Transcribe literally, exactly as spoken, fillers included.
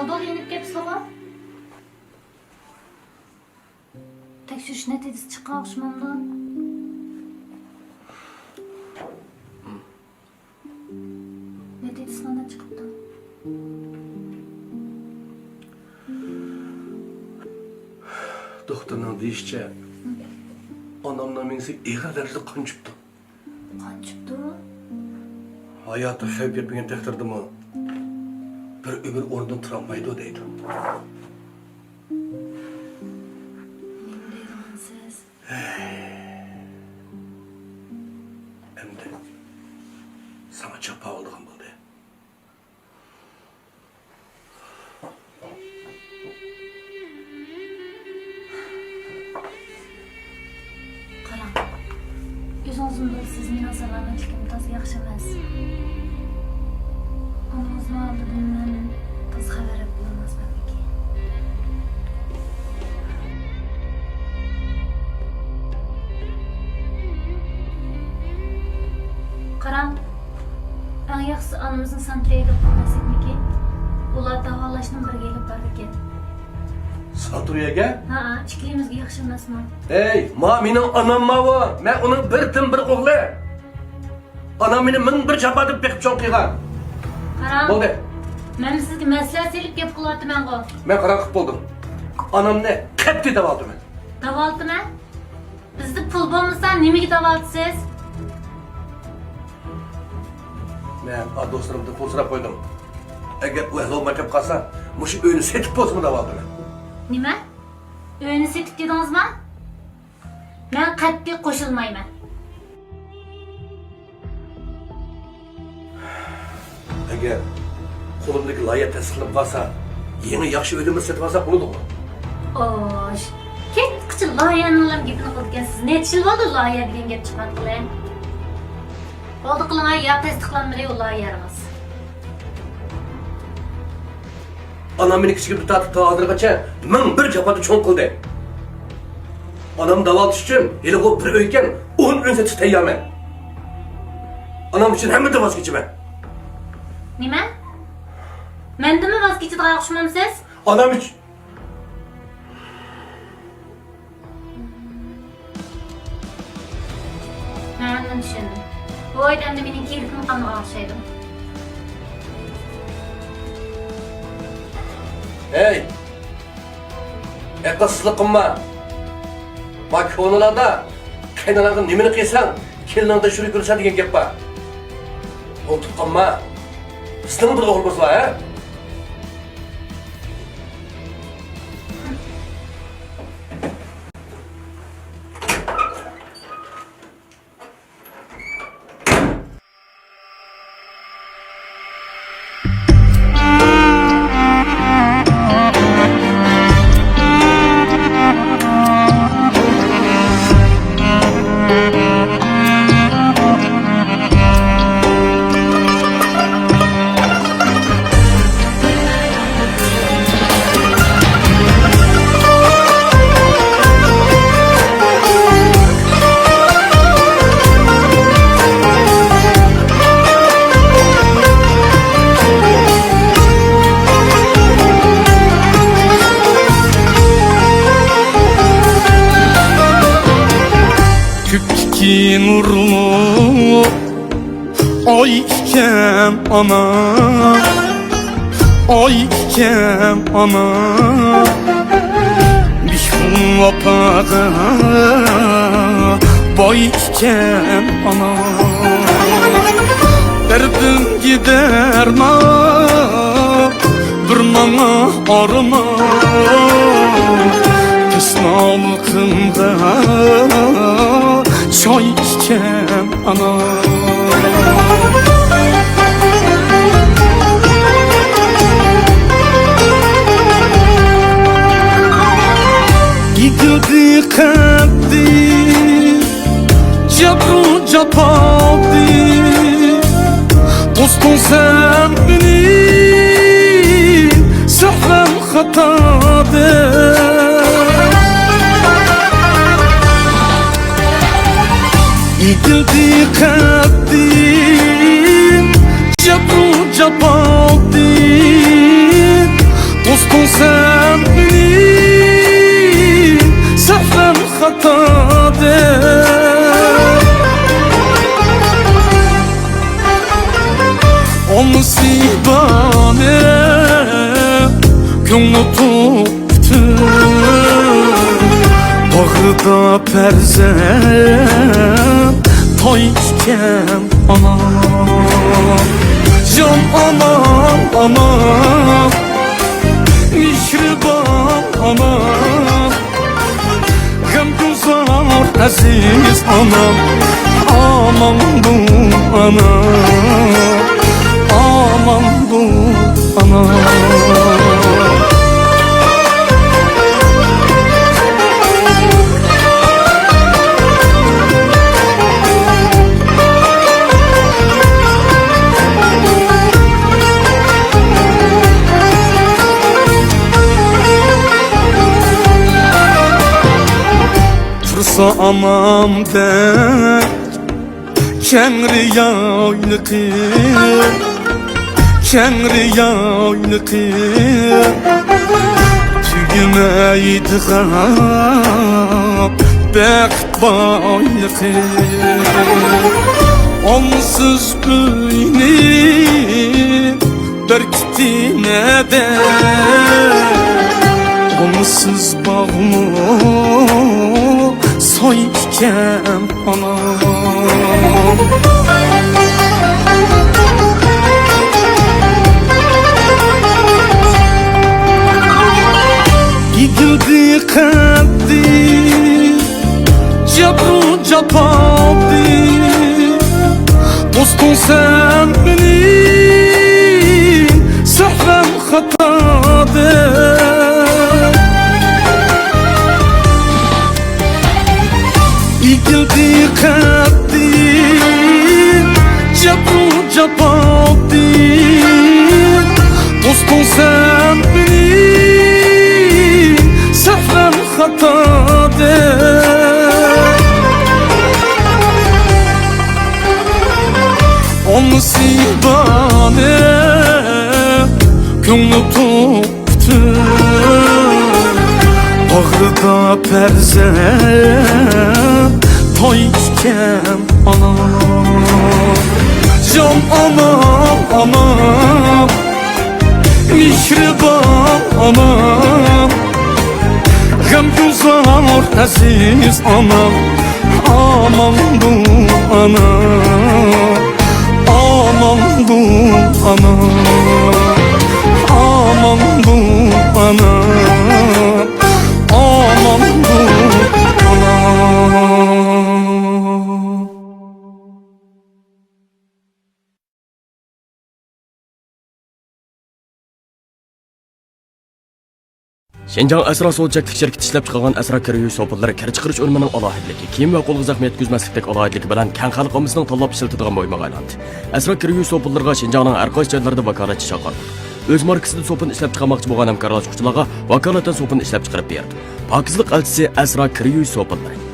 يول يېنىپ كەپسىلىغۇ؟ تەكشۈرۈش نەتىجىسى چىققان ئوخشىمامدۇ؟ نەتىجىسى قانداق چىقىپتۇ؟ دوختۇرنىڭ دېيىشىچە، ئانامنىڭ مېڭىسى ئېغىر دەرىجىدە قان چۈشۈپتۇ. قان چۈشۈپتۇ؟ ھاياتىغا خەۋپ يەتمىگەن تەقدىردىمۇ بىر ئۆمۈر ئورنىدىن تۇرالمايدۇ دەيدۇ. نېمە دەيدىغانسىز؟ ئەمدى ساڭا جاپا بولىدىغان بولدى. قاراڭ، ئۆزىڭىزمۇ بىلىسىز، مېنىڭ سالامەتلىكىم تازا ياخشى ئەمەس. ئانىڭىزنىڭ ئالدىدىن مەن تازا خەۋەر ئېلىپ بولالماسمەنمىكىن؟ قاراڭ، ئەڭ ياخشىسى ئانىمىزنى ساناتورىيەگە ئاپىرىپ بەرسەكمىكىن؟ ئۇلار داۋالاشنىمۇ بىرگە ئېلىپ بارىدىكەن. ساناتورىيەگە؟ ھەئە، ئىككىلىمىزگە ياخشى ئەمەسمۇ؟ ھەي، ما مېنىڭ ئانام ماۋۇ. مەن ئۇنىڭ بىردىنبىر ئوغلى. ئانام مېنى مىڭ بىر جاپا تارتىپ بېقىپ چوڭ قىلغان. قاراڭ، بولدى. مەن سىزگە مەسلىھەت سېلىپ گەپ قىلىۋاتىمەنغۇ. مەن قاراڭ قىلىپ بولدۇم. ئانامنى قەتئىي داۋالىتىمەن. داۋالىتىمەن؟ بىزدە پۇل بولمىسا نېمىگە داۋالىتىسىز؟ مەن ئا دوستلىرىمدىن پۇل سوراپ قويدۇم. ئەگەر ئۇ ھەل بولماي قېلىپ قالسا، مۇشۇ ئۆينى سېتىپ بولسىمۇ داۋالىتىمەن. نېمە؟ ئۆينى سېتىپ دېدىڭىزما؟ مەن قەتئىي قوشۇلمايمەن. ئەگەر قولۇمدىكى لايىھە تەستىقلىنىپ قالسا، يېڭى ياخشى ئۆيلىرىمىزنى سېتىۋالساق بولىدىغۇ؟ ئوش، كەچكىچە لايىھەنىڭلام گېپىنى قىلىدىكەنسىز. نەچچە يىل بولدى لايىھە دېگەن گەپ چىقماتقىلى. بولدى، قىلىڭا، يا تەستىقلانمىدى ئۇ لايىھەڭىز. ئانام مېنى كىچىكىمدىن تارتىپ تا ھازىرغىچە مىڭ بىر جاپادا چوڭ قىلدى. ئانامنى داۋالىتىش ئۈچۈن ھېلىغۇ بىر ئۆيكەن، ئون ئۆي سېتىشقا تەييارمەن. ئانام ئۈچۈن ھەممىدىن ۋاز كېچىمەن. نېمە؟ مەندىنمۇ ۋاز كېچىدىغان ئوخشىمامسىز؟ ئانام ئۈچۈن. مەن ئاندىن چۈشەندىم. بۇ ئادەم ئەمدى مېنىڭ كېۋىتىمنى قامدىغان ئوخشايدۇ. ھەي! ئەقىلسىزلىق قىلما! ما كونىلاردا، قېيىنئاناڭغا نېمىنى قىلساڭ، كېلىنىڭدە شۇنى كۆرىسەن دېگەن گەپ بار. ئۇنتۇپ قالما! بىزنىڭ بىر ئوغلىمىز بار، ھە؟ كۆكتىكى نۇرلۇق ئاي ئىكەن ئانا، ئاي ئىكەن ئانا، مېھرىڭ ۋاپاغا باي ئىكەن ئانا. دەردىمگە دەرمان، بىر ماڭا ئارمان، تەشنالىقىمغا چاي ئىكەن ئانا. ئېگىلدى قەددى جەبرۇ جاپادى، دوستۇڭ سەن مېنى سەھۋەم خاتادە. ئېگىلدى قەددىم جەبرۇ جاپادىن، تۇتۇپ پۈتۈن باغرىدا پەرزەنت توي ئىكەن ئانا. جان ئانام، ئانام، مېھرىبان ئانام، غەمگۈزار ئەزىز ئانام، ئامان بول ئانا، ئامان بول ئانا. تۇرسا ئانامدەك كەڭرى يايلىقى، كەڭرى يايلىقى، تۈگىمەيدىغان بەخت بايلىقى. ئانىسىز ئۆينى بەركىتى نەدە؟ ئانىسىز باغمۇ ساي ئىكەن ئانام. ئېگىلدى قەددى، جەبرۇ جاپادىن، دوستۇڭ سەن مېنىڭ سەھۋەم خاتادىن. ئېگىلدى قەددى، جەبرۇ جاپادىن، دوستۇڭ سەن مېنىڭ سەھۋەم خاتادىن. ئانىسى بارنى كۆڭلى توق پۈتۈن باغرىدا پەرزەنت توي ئىكەن ئانا. جان ئانام، ئانام، مېھرىبان ئانام، غەمگۈزار ئەزىز ئانام، ئامان بول ئانا، ئامان بول ئانا، ئامان بول ئانا، ئامان بول ئانا. شىنجاڭ ئەسرا سودا چەكلىك شىركىتى ئىشلەپچىقارغان ئەسرا كىر يۇيۇش سوپۇنلىرى كىر چىقىرىش ئۈنۈمىنىڭ ئالاھىدىلىكى، كىيىم ۋە قولغا زەخمە يەتكۈزمەسلىكتەك ئالاھىدىلىكى بىلەن كەڭ خەلق ئاممىسىنىڭ تاللاپ ئىشلىتىدىغان بۇيۇمىغا ئايلاندى. ئەسرا كىر يۇيۇش سوپۇنلىرىغا شىنجاڭنىڭ ھەر قايسى جايلىرىدا ۋاكالەتچى چاقىرىلىدۇ. ئۆز ماركىسىدا سوپۇن ئىشلەپچىقارماقچى بولغان ھەمكارلاشقۇچىلارغا ۋاكالىتەن سوپۇن ئىشلەپچىقىرىپ بېرىدۇ. پاكىزلىق ئەلچىسى ئەسرا كىر يۇيۇش سوپۇنلىرى.